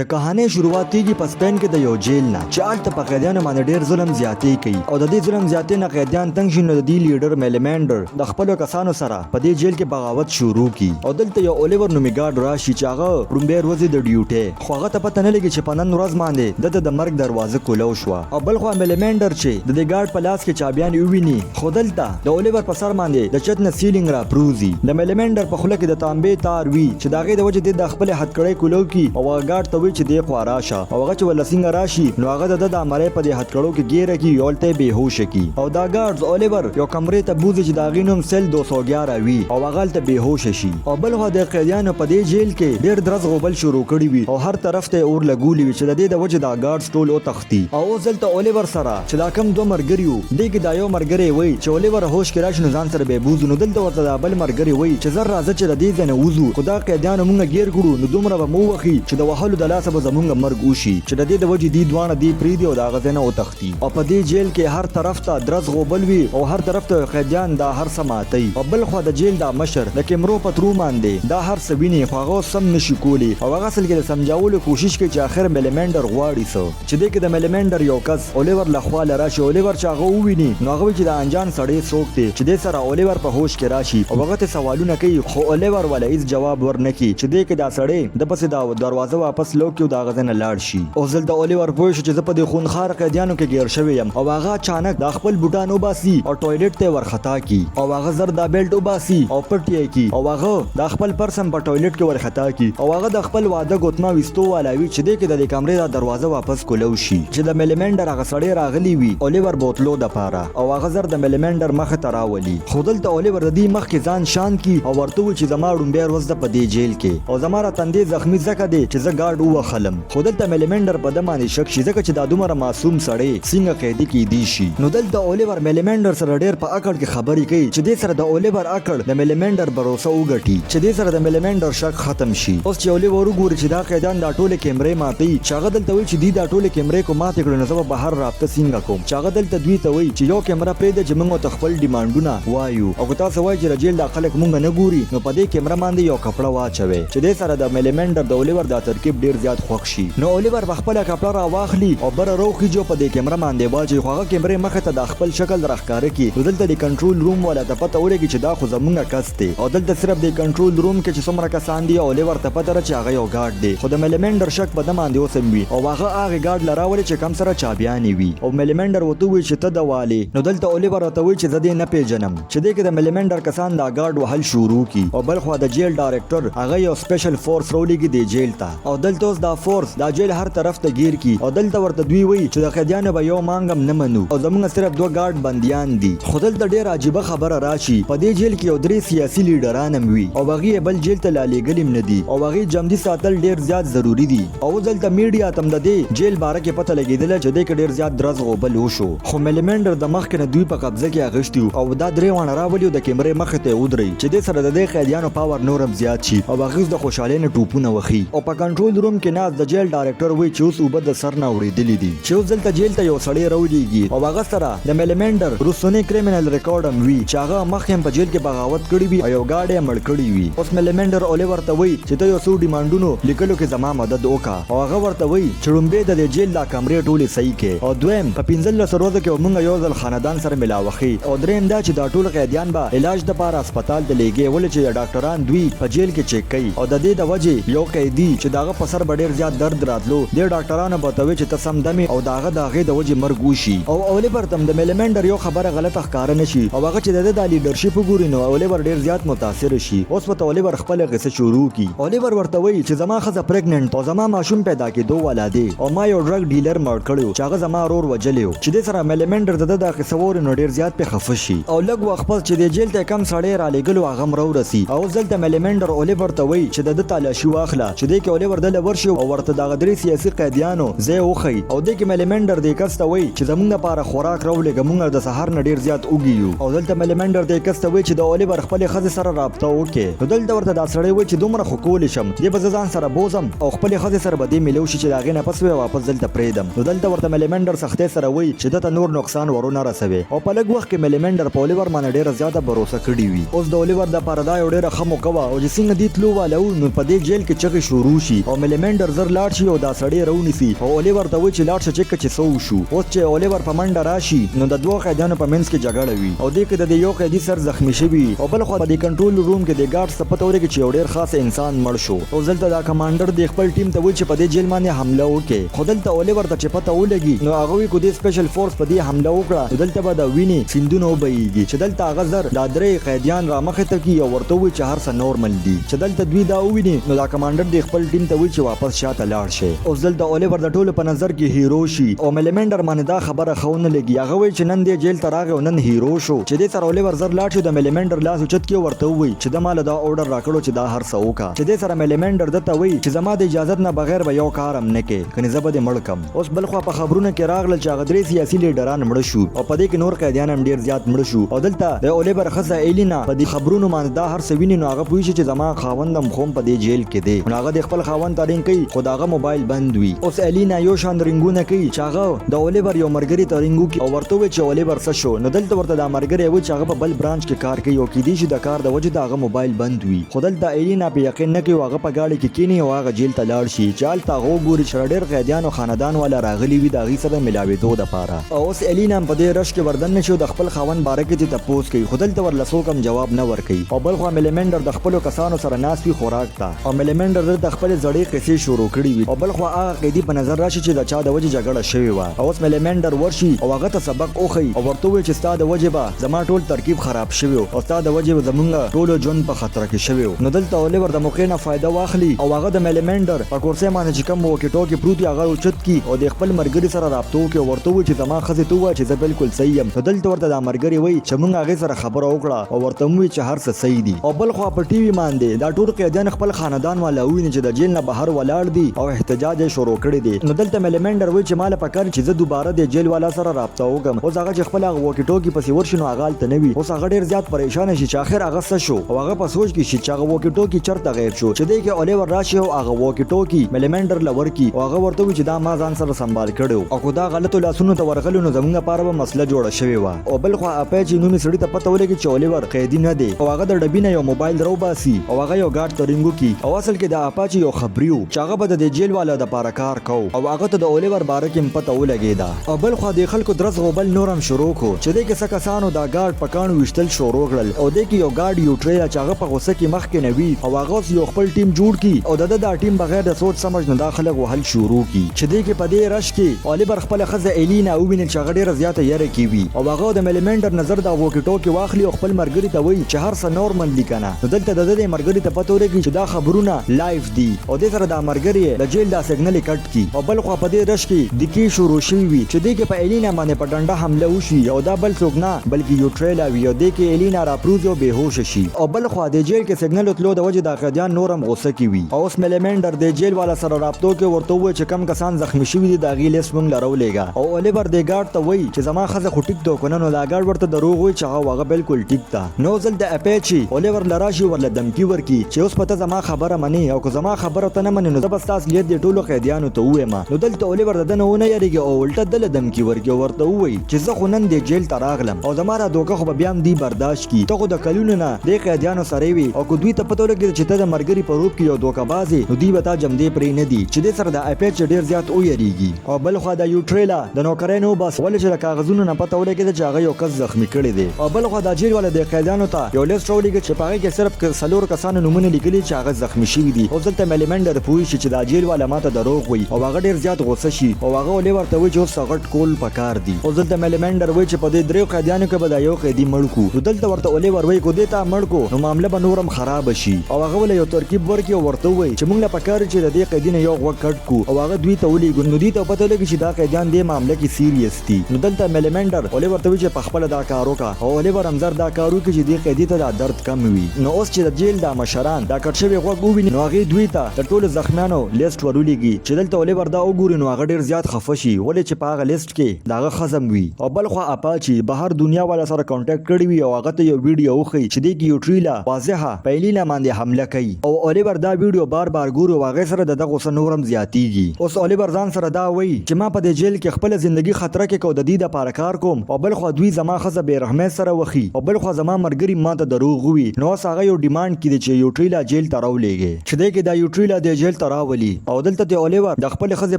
د کهانۍ شروعات کیږي په سپین کې د یو جیل نه چې هلته په قیدیانو باندې ډیر ظلم زیاتی کوي او د دې ظلم زیاتې نه قیدیان تنګ شي، نو د دې لیډر میلیمینډر د خپلو کسانو سره په دې جیل کې بغاوت شروع کی او دلته یو اولیور نومي ګارډ راشي چې هغه ړومبی ورځې د ډیوټۍ، خو هغه ته پته نه لګي چې په نن ورځ باندې دده د مرګ دروازه کولو شوه. او بلخوا میلیمینډر چې د دې ګارډ په لاس کې چابیان وویني، خو دلته د اولیور په سر باندې د چت نه سیلینګ را پروزي. د میلیمینډر په خوله کې د تانبې تار وي چې د هغې د وجې دی د خپلې هتکړۍ کولو کی او هغه ګارډ ته وایي چې دې خوا راشه، او هغه چې ورله څنګه راشي نو هغه د ده دا مرۍ په دې هتکړو کې ګیره کی او هلته یې بې هوشه کی. او دا ګارډز اولیور یو کمرې ته بوځي چې د هغې نوم سیل 211 وي او هغه هلته بې هوشه شي. او بلخوا د قیدیانو په دې جیل کې ډیر درز غوبل شروع کړي وي او هر طرف ته یې اور لګولي وي چې د دې د وجې دا ګارډز ټول وتښتي. او اوس دلته اولیور سره چې دا کوم دوه مرګري وو، دې کې دا یو مرګری وایي چې اولیور هوش کې راشي نو ځان سره به یې بوځو، نو دلته ورته دا بل مرګری وایي چې زر راځه چې د دې ځای نه وځو، خو دا قیدیانو مونږ ګیر کړو نو دومره به مو ووهي چې د وهلو د لاسه به زمونږ مرګ وشي، چې د دې د وجې دوی دواړه دی پریږدي او د هغه ځای نه وتښتي. او په دې جیل کې هر طرف ته درز غوبل وي او هر طرف ته قیدیان دا هر څه ماتوي. او بل خوا د جیل دا مشر د کیمرو په ترو باندې دا هر څه ویني، خو هغه اوس سم نشي کولی او هغه اصل کې د سمجاولو کوشش کوي چې اخر میلیمینډر غواړي څه. چې دې کې د میلیمینډر یو کس اولیور له خوا له راشي، اولیور چې هغه وویني نو هغه وایي چې دا انجان سړی څوک دی، چې دې سره اولیور په هوش کې راشي او هغه ته سوالونه کوي، خو اولیور وله هیڅ جواب ور نه کړي، چې دې کې دا سړی د پسې دا دروازه واپس لو کړي او د هغه ځای نه لاړ شي. اوس دلته اولیور پوه شو چې زه په دې خونخوار قیدیانو کې ګیر شوی یم او هغه اچانک دا خپل بوټان وباسي او ټویلټ ته یې ورخطا کړي او هغه زر دا بیلټ وباسي او پټ یې کړي او هغه دا خپل پرس هم په ټویلټ کې ورخطا کړي او هغه د خپل واده ګوتمه ویستو والا وي چې دې کې د دې کمرې دا دروازه واپس کولو شي چې د میلیمینډر هغه سړی راغلی وي اولیور بوتلو دپاره او هغه زر د میلیمینډر مخې ته راولي، خو دلته اولیور د دې مخکې ځان شان کړي او ورته ووایي چې زما ړومبی ورځ ده په دې جیل کې او زما را تندې زخمي ځکه دی چې زه ګارډ ووهلم. خو دلته میلیمینډر په ده باندې شک شي ځکه چې دا دومره معصوم سړی څنګه قیدي کیدی شي. نو دلته اولیور میلیمینډر سره ډیر په اکړ کې خبرې کوي چې دې سره د اولیور اکړ د میلیمینډر بروسه وګټي چې دې سره د میلیمینډر شک ختم شي. اوس چې اولیور وګوري چې دا قیدیان دا ټولې کیمرې ماتوي، چې هغه دلته وایي چې دوی دا ټولې کیمرې کو ماتې کړې نو زه به بهر رابطه څنګه کوم، چې هغه دلته دوی ته وایي چې یو کیمره پرېږدئ چې موږ ورته خپل ډیمانډونه وایو، او که تاسو وایئ چې د جیل دا خلک موږ نه ګوري نو په دې کیمره باندې یو کپړه واچوئ، چې دې سره د میلیمینډر د اولیور دا ترکیب ډیر زیات خوښ شي. نو اولیور به خپله کپړه راواخلي او بره روخیږي او په دې کیمره باندې واچوي، خو هغه کیمرې مخې ته دا خپل شکل راښکاره کړي، نو دلته د کنټرول روم والا ته پته ولګي چې دا خو زمونږ کس دی او دلته صرف د کنټرول روم کې چې څومره کسان دي اولیور ته پته ده چې هغه یو ګارډ دی، خو د میلیمینډر شک په ده باندې اوس هم وي او هغه هغې ګارډ له راولي چې کم سره چابیانې وي او میلیمینډر ورته ووایي چې ته د والې، نو دلته اولیور ورته وایي چې زه دې نه پیژنم، چې دې کې د میلیمینډر کسان دا ګارډ وهل شروع کړي. او بلخوا د جیل ډایرکټر هغه یو سپیشل فورس راولېږي دې جیل ته او دلته اوس دا فورس دا جیل هر طرف ته ګیر کړي او دلته ورته دوی وایي چې د قیدیانو به یو مانګ هم نه منو او زمونږ صرف دوه ګارډ بندیان دي. خو دلته ډېره عجیبه خبره راشي، په دې جیل کې یو درې سیاسي لیډران هم وي او هغوی یې بل جیل ته لا لېږلي هم نه دي او هغوی جمدي ساتل ډېر زیات ضروري دي. او اوس دلته میډیا ته هم د دې جیل باره کې پته لګېدله چې دې کې ډېر زیات درز غوبل وشو، خو میلیمینډر د مخکې نه دوی په قبضه کې اخیستي وو او دا درې واڼه راولي او د کیمرې مخې ته یې ودروي چې دې سره د دې قیدیانو پاور نور هم زیات شي او هغوی اوس د خوشحالۍ نه ټوپونه وهي. او په کنټرول روم کې ناست د جیل ډایرکټر وایي چې اوس اوبه د سر نه اوړېدلي دي چې اوس دلته جیل ته یو سړی راولېږي او هغه سره د میلیمینډر وروستنی کریمینل ریکارډ هم وي چې هغه مخکې هم په جیل کې بغاوت کړی وي او یو ګاډی یې مړ کړی وي. اوس میلیمینډر اولیور ته وایي چې ته یو څو ډیمانډونو لیکلو کې زما مدد وکړه او هغه ورته وایي چې ړومبی د دې جیل دا کمرې ټولې صحیح کړې او دویم په 15 ورځو کې به مونږ یو ځل خاندان سره ملاوخي او دریم دا چې دا ټول قیدیان به علاج دپاره هسپتال ته لیږي ولې چې ډاکټران دوی په جیل کې چیک کوي او د دې د وجې یو قیدي چې د هغه په سر به ډیر زیات درد راتلو دې ډاکټرانو به ورته ویل چې ته سم دم یې او د هغه د هغې د وجې مرګ وشي. او اولیور ته هم د میلیمینډر یو خبره غلطه ښکاره نه شي او هغه چې د ده دا لیډرشپ وګوري نو اولیور ډیر زیات متاثر شي. اوس ورته اولیور خپله قصه شروع کړي. اولیور ورته وایي چې زما ښځه پریګننټ او زما ماشوم پیدا کیدو والا دی او ما یو ډرګ ډیلر مړ کړی و چې هغه زما ورور وژلی و، چې دې سره میلیمینډر د ده دا قصه واوري نو ډیر زیات پرې خفه شي. او لږ وخت پس چې دې جیل ته کوم سړی رالیږلو هغه هم راورسي او اوس دلته میلیمینډر اولیور ته وایي چې د ده تالاشي واخله، چې دې کې اولیور دله ورشي او ورته دغه درې سیاسي قیدیانو ځای وښيي. او دې کې میلیمینډر دې کس ته وایي چې زمونږ لپاره خوراک راولېږه، مونږ د سهار نه ډیر زیات وږي یو. او دلته میلیمینډر دې کس ته وایي چې د اولیور خپلې ښځې سره رابطه وکړي. نو دلته ورته دا سړی وایي چې دومره خو کولی شم، دې به زه ځان سره بوځم او خپلې ښځې سره به دې ملو شي چې د هغې نه پس به یې واپس دلته پرېږدم. نو دلته ورته میلیمینډر سختۍ سره وایي چې ده ته نور نقصان ورونه رسوي. او په لږ وخت کې میلیمینډر په اولیور باندې ډېره زیاته بروسه کړې وي. اوس د اولیور دپاره دا یو ډېره ښه موقع وه او چې څنګه دې تلو والا وو نو په دې جیل کې چغې شروع شي او میلیمینډر میلیمنډر زر لاړ شي او دا سړی راونیسي او اولیور ته وایي چې لاړ شه چک که چې څه وشو. اوس چې اولیور په منډه راشي نو د دوو قیدیانو په منځ کې جګړه وي او دې کې د دې یو قیدي سر زخمي شوي او بل خوا په دې کنټرول روم کې د ګارډز ته پته ولګي چې یو ډیر خاص انسان مړ شو. اوس دلته دا کمانډر دې خپل ټیم ته وایي چې په دې جیل باندې حمله وکړي خو دلته اولیور ته چې پته ولګي نو هغه وایي که دې سپیشل فورس په دې حمله وکړه نو دلته به د وینې سیندونه وبهیږي چې دلته هغه زر دا درې قیدیان رامخې ته کړي او ورته ووایي چې هر څه نورمل دي. چې دلته دوی دا وویني نو دا کمانډر دې خپل ټیم ته وایي چې واپس شاته لاړ شئ. اوس دلته اولیور د ټولو په نظر کې هیرو شي او میلیمنډر باندې دا خبره ښه ونه لګي. هغه وایي چې نن دی جیل ته راغی او نن هیرو شو. چې دې سره اولیور زر لاړ شي د میلیمنډر لاس اوچت کړي او ورته ووایي چې ده ماله دا اوډر راکړو چې دا هر څه وکړه. چې دې سره میلیمنډر ده ته وایي چې زما د اجازت نه بغیر به یو کار هم نه کوې کنې زه به دې مړ کړم. اوس بلخوا په خبرونو کې راغلل چې هغه درې سیاسي لیډران مړه شو او په دې کې نور قیدیان هم ډیر زیات مړه شو او دلته د اولیبر ښځه ایلینا په دې خبرونو باندې دا هر څه ویني نو هغه پوه شي چې زما خاوند هم خو هم په دې جیل کې دی نو هغه د خپل خاوند ته رینګ کوي خو د هغه موبایل بند وي. اوس ایلینا یو شان رینګونه کوي چې هغه د اولیبر یو ملګري ته رینګ وکړي او ورته ووایي چې اولیبر څه شو نو دلته ورته دا ملګری وایي چې هغه په بل برانچ کې کار کوي او کیدی شي د کار د وجې د هغه موبایل بند وي خو دلته ایلینا پرې یقین نه کوي او هغه په ګاډي کې کیني او هغه جیل ته لاړ شي چې هلته هغه وګوري چې ډېر قیدیانو خاندان والا راغلي وي د هغوی سره د ملاوېدو دپاره. او اوس ایلینا هم په دې رش کې وردننه شي او د خپل خاوند باره کې ترې تپوس کوي خو دلته ورله څوک هم جواب نه ورکوي. او بلخوا میلیمنډر د خپلو کسانو سره ناست وي خوراک ته او میلیمنډر دلته خپلې زړې قصې شروع کړي وي او بلخوا هغه قیدي په نظر راشي چې د چا د وجې جګړه شوې وه او اوس میلیمنډر ورشي او هغه ته سبق وښيي او ورته ووایي چې ستا د وجې به زما ټول ترکیب خراب شوی او ستا د وجې به زمونږ ټولو ژوند په خطر کې شوی. نو دلته اولیور د موقع نه فایده واخلي او هغه د میلیمنډر په کورسۍ باندې چې کوم ووکي ټوکي پروت وي هغه اوچت کړي او د خپل مرګري سره رابطه وکړي او ورته ووایي چې زما ښځې ته ووایه چې زه بلکل صحیح یم. نو دلته ورته دا مرګري وایي چې مونږ هغې سره خبره وکړه او ورته مو وویل چې هر څه صحیح دي. او بل خوا په ټي وي باندې دا ټول قیدیان خپل خاندان والا وویني چې د جیل نه بهر ولاړ دي او احتجاج یې شروع کړی دی. نو دلته میلیمنډر وایي چې ماله پکار چې زه دوباره د جیل والا سره رابطه وکړم. اوس هغه چې خپل هغه ووکي ټوکي پسې ورشي نو هغه هلته نه وي. اوس هغه ډیر زیات پریشان شي چې اخر هغه څه شو او هغه په سوچ کې شي چې هغه ووکي ټوکي چرته غیب شو. چې دی کې اولیور راشي او هغه ووکي ټوکي میلیمنډر له ورکي او هغه ورته ووایي چې دا ما ځان سره سنبال کړی او که دا غلطو لاسونو ته ورغلی نو زمونږ لپاره به مسله جوړه شوې وه. او بل خوا اپیچي نومي سړي ته پته ولګي چې اولیور قیدي نه دی او هغه د ډبي نه یو موبایل راوباسي او هغه یو ګارډ ته رینګ وکړي او اصل کې د اپاچي یو خبري و چې هغه به د دې جیل والا دپاره کار کو او هغه ته د اولیور باره کې هم پته ولګېده. او بل خوا دې خلکو درز غوبل نور هم شروع کړو چې دې کې څه کسانو دا ګارډ په کاڼو ویشتل شروع کړل او دې کې یو ګارډ یو ټریلا چې هغه په غوسه کې مخکې نه وي او هغه اوس یو خپل ټیم جوړ کړي او دده دا ټیم بغیر د سوچ سمجھ نه دا خلک وهل شروع کړي چې دې کې په دې رش کې اولیبر خپله ښځه ایلینا وویني چې هغه ډیره زیاته یره کې وي او هغه د میلیمنډر نظر دا ووکي ټوکي واخلي او خپل مرګري ته وایي چې هر څه نورمل دي کنه. نو دلته دده دې مرګري ته پته ولګي چې دا خبرونه لایف دي او دې سره دا مرګري یې د جیل دا سګنل کټ کړي. او بل خوا په دې رش کې دکې شروع شوي وي چې دې کې په ایلینا باندې په ډنډه حمله وشي او دا بل څوک نه بلکې یو ټریلا وي او دې کې ایلینا راپروځي او بې هوشه شي. او بل خوا دې جیل کې سګنلو تلو د وجې دا قیدیان نور هم غوسه کې وي. او اوس میلیمنډر دې جیل والا سره رابطو کې ورته ووایي چې کوم کسان زخمي شوي دي د هغوی لیست مونږ له راولېږه. او اولیور دې ګارډ ته وایي چې زما ښځه خو ټیک ده او که نه نو دا ګارډ ورته دروغ وایي چې هغه بلکل ټیک ده. نو ځل د اپیچي اولیور له راشي ورله دمکي ورکړي چې اوس به ته زما خبره منې او که زما خبره ته نه منې نو زه به ستا اصلیت دې ټولو قیدیانو ته ووایم. نو دلته اولیور د ده نه ونه یریږي او الټه ده له دمکي ورکړي او ورته ووایي چې زه خو نن دې جیل ته راغلم او زما دا دوکه خو به بیا هم دوی برداشت کړي، ته خو د کلونو نه دې قیدیانو سره وې او که دوی ته پته ولګېده چې ته د مرګري په روپ کې یو دوکه باز یې نو دوی به تا جمدې پرې نه دي چې دې سره د اپیچي ډېر زیات ویریږي. او بل خوا د یوټریلا د نوکرۍ نه وباسه ولې چې د کاغذونو نه پته ولګېده چې هغه یو کس زخمي کړی دی. او بل خوا دا جیل والا د قیدیانو ته یو لیست راولېږه چې په هغې کې صرف څلور کسانو نومونه لیکلي چې هغه زخمي شوي دي. اوس دلته میلیمنډر پوه شي چې دا جیل والا ماته دروغ وایي او هغه ډېر زیات غوسه شي او هغه اولیور ته وایي چې اوس څه غټ کول په کار دي. اوس دلته میلیمنډر وایي چې په دې دریو قیدیانو کې به دا یو قیدي مړ کړو. نو دلته ورته اولیور وایي که دې تا مړ کړو نو معامله به نور هم خرابه شي. او هغه وله یو ترکیب ورکړي او ورته ووایي چې مونږ له پکار دي چې د دې قیدي نه یو غوږ کټ کړو او هغه دوی ته ولیږو نو دوی ته پته ولګي چې دا قیدیان دې معامله کې سیریس دي. نو دلته میلیمنډر اولیور ته وایي چې پخپله دا کار وکړه او اولیور هم زر دا کار وکړي چې دې قیدي ته دا درد کم وي. نو اوس چې د جیل دا مشران دا کټ شوی غوږ وویني نو هغوی دوی ته د ټولو زخمیانو لیست ورولیږي چې دلته اولیور دا وګوري نو هغه ډیر زیات خفه شي ولې چې په هغه لیست کې د هغه ښځه هم وي. او بلخوا اپاچي بهر دنیا والا سره کانټیکټ کړی وي او هغه ته یو ویډیو وښيي چې دې کې یو ټریلا واضحه په ایلینا باندې حمله کوي او اولیور دا ویډیو بار بار ګوري او هغې سره د ده غوسه نور هم زیاتیږي. اوس اولیور ځان سره دا وایي چې ما په دې جیل کې خپله زندګي خطره کې کو د دوی دپاره کار کوم او بلخوا دوی زما ښځه بې رحمۍ سره وښي او بلخوا زما ملګري ماته دروغ ووي. نو اوس هغه یو ډیمانډ کې دی چې یوټریلا جیل ته راولیږي. چې دې کې دا یوټریلا د جیل جیل ته راولي او دلته ترې اولیور د خپلې ښځې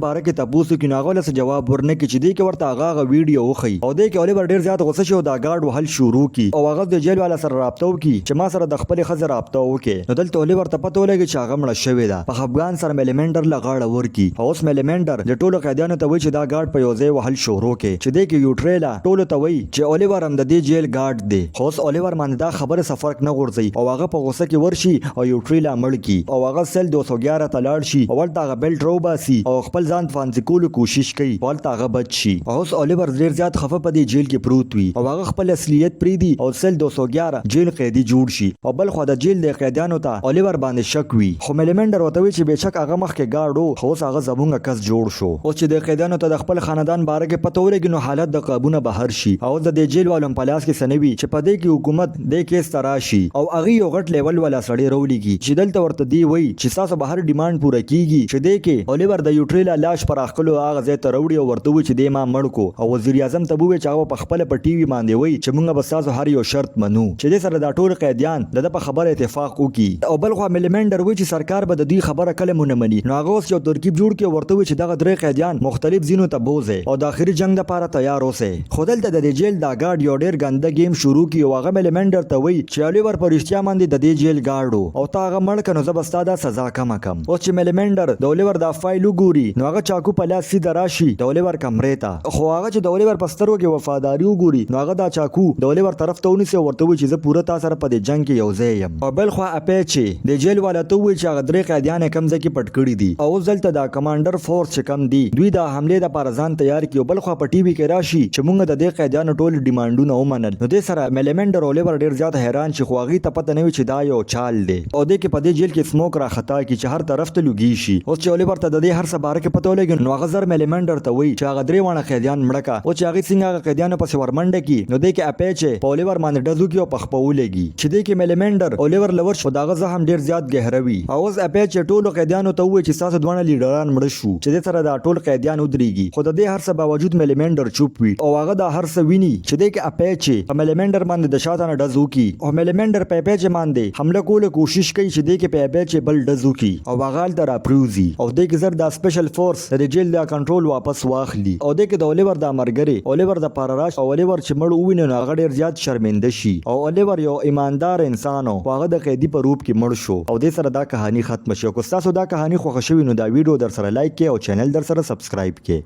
باره کې تپوس وکړي نو هغه له څه جواب ورنه کړي چې دې کې ورته هغه هغه ویډیو وښيي او دې کې اولیور ډیر زیات غوسه شي او دا ګارډ وهل شروع کړي او هغه د جیل والا سره رابطه وکړي چې ما سره د خپلې ښځې رابطه وکړي. نو دلته اولیور ته پته ولګي چې هغه مړه شوې ده. په خفګان سره میلیمنډر له غاړه ورکړي او اوس میلیمنډر د ټولو قیدیانو ته وایي چې دا ګارډ په یو ځای وهل شروع کړي چې دې کې یوټریلا ټولو ته وایي چې اولیور هم د دې جیل ګارډ دی. خو اوس اولیور باندې دا خبره څه فرق نه غورځوي او هغه په غوسه کې ورشي او یو ټریلا مړ کړي او هغه سیل 211 ته لاړ شي او هلته هغه بیلټ راوباسي او خپل ځان فانسي کولو کوشش کوي خو هلته هغه بچ شي. او اوس اولیور ډیر زیات خفه په دې جیل کې پروت وي او هغه خپل اصلیت پریږدي او سیل 211 جیل قیدي جوړ شي او بلخوا د جیل د قیدیانو ته اولیور باندې شک وي خو میلیمنډر ورته وایي چې بیشک هغه مخکې ګارډ و خو اوس هغه زمونږ کس جوړ شو. اوس چې د قیدیانو ته د خپل خاندان باره کې پته ولګي نو حالت د قابو نه بهر شي او اوس د دې جیل والو هم په لاس کې څه نه وي چې په دې کې حکومت دې کیس ته راشي او هغوی یو غټ لیول والا سړی راولیږي چې دلته ورته دی وایي چې ستاسو به هر ډیمانډ پوره کیږي چې دې کې اولیور د یوټریلا لاش په راښکلو هغه ځای ته راوړي او ورته ووایي چې دې ما مړ کو او وزیراعظم ته به ووایي چې هغه به په خپله په ټي وي باندې وایي چې مونږ به ستاسو هر یو شرط منو چې دې سره دا ټول قیدیان د ده په خبره اتفاق وکړي. او بلخوا میلیمنډر وایي چې سرکار به د دوی خبره کله هم ونه مني نو هغه اوس یو ترکیب جوړ کړي او ورته ووایي چې دغه درې قیدیان مختلف ځینو ته بوځئ او د اخري جنګ لپاره تیار اوسئ. خو دلته د دې جیل دا ګارډ یو ډیر ګنده ګیم شروع کی او هغه میلیمنډر ته وایي چې الیور په رښتیا باندې د دې جیل ګارډ و او تا هغه مړ که نو زه به ستا دا سزا کمه کم. اوس چې میلیمنډر د الیور دا فایل وګوري نو هغه چاکو په لاس سیده راشي د الیور کمرې ته خو هغه چې د الیور په سترګو کې وفاداري وګوري نو هغه دا چاکو د الیور طرف ته ونیسي او ورته ووایي چې زه پوره تا سره په دې جنګ کې یو ځای یم. او بل خوا اپیچې د جیل والا ته ووایي چې هغه درې قیدیان یې کوم ځای کې پټ کړي دي او اوس دلته دا کمانډر فورس چې کوم دي دوی د حملې لپاره ځان تیار کړي او بل خوا په ټي وي کې راشي چې مونږ د دې قیدیانو ټول ډیمانډونه ومنل نو دې سره میلیمنډر او الیور ډیر زیات حیران شي خو هغوی ته پته نه وي چې دا یو چال دی او دې کې په دې جیل کې سموک راخطا کړي چې هر طرف ته لوګي شي. اوس چې الیور ته د دې هر څه باره کې پته ولګي نو هغه زر میلیمنډر ته وایي چې هغه درې واړه قیدیان مړه که. اوس چې هغوی څنګه هغه قیدیانو پسې ورمنډه کړي نو دې کې اپیچې په الیور باندې ډز وکړي او په خپه ولګي چې دې کې میلیمنډر الیور له ورشي خو د هغه زخم ډیر زیات ګهره وي. او اوس اپیچې ټولو قیدیانو ته ووایي چې ستاسو دواړه لیډران مړه شو چې دې سره دا ټول قیدیان ودریږي خو د دې هر څه باوجود میلیمنډر چوپ وي او هغه دا هر څه ویني چې دې کې اپیچې په میلیمنډر باندې د شاته نه ډز وکړي او میلیمنډر په اپیچې باندې حمله کولو کوشش کوي چې دې کې په اپیچې بل ډز وکړي او هغه هلته راپریوځي او دې کې زر دا سپیشل فورس د دې جیل دا کنټرول واپس واخلي او دې کې د اولیور دا مرګرې اولیور د پاره راشي او اولیور چې مړ وویني نو هغه ډیر زیات شرمنده شي او اولیور یو ایماندار انسان و خو هغه د قیدي په روپ کې مړ شو او دې سره دا کهانی ختمه شي او که ستاسو دا کهانی خوښه شوي نو دا ویډیو درسره لایک کړئ او چینل درسره سبسکرایب کړئ.